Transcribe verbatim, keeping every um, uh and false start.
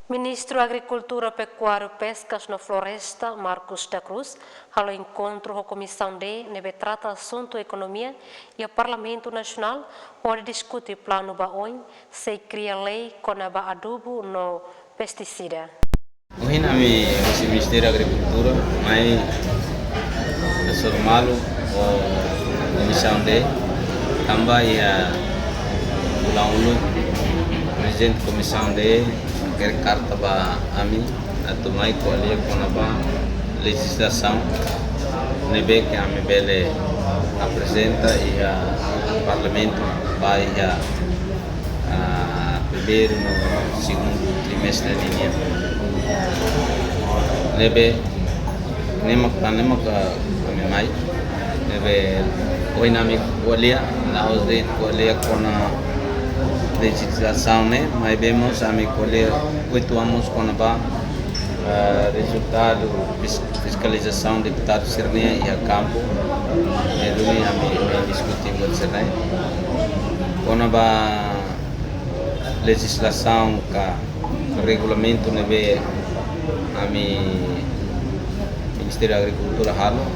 Ministru Agrikultura, Pekuária, Peskas no Floresta, Marcos da Cruz, halo enkontru ho Komisaun D ne'ebé trata asuntu ekonomia iha Parlamentu Nasionál, hodi diskute planu ba oin sei kria lei kona-ba adubu no pestisida. Ohin ami husi Ministériu Agrikultura mai hasoru malu ho Komisaun D, tanba iha fulan uluk Prezidente Komisaun D hakerek karta ba ami atu mai ko'alia kona-ba lejizlasaun ne'ebé ke ami bele aprezenta iha Parlamentu ba iha, ah, primeiru no segundu trimestre ninian. Ne'ebé ne'e mak, ne'e mak, ah, ami mai. Ne'ebé ohin ami ko'alia, la'ós de'it ko'alia kona lejizlasaun ne'e, maibé mós ami ko'alia uitoan mós kona-ba, ah, rezultadu fis-, fiskalizasaun deputadu sira-nia iha kampu. Ne'e duni ami, ami diskute buat sira-ne'e. Kona-ba lejizlasaun ka regulamentu ne'ebé ami Ministériu Agrikultura halo,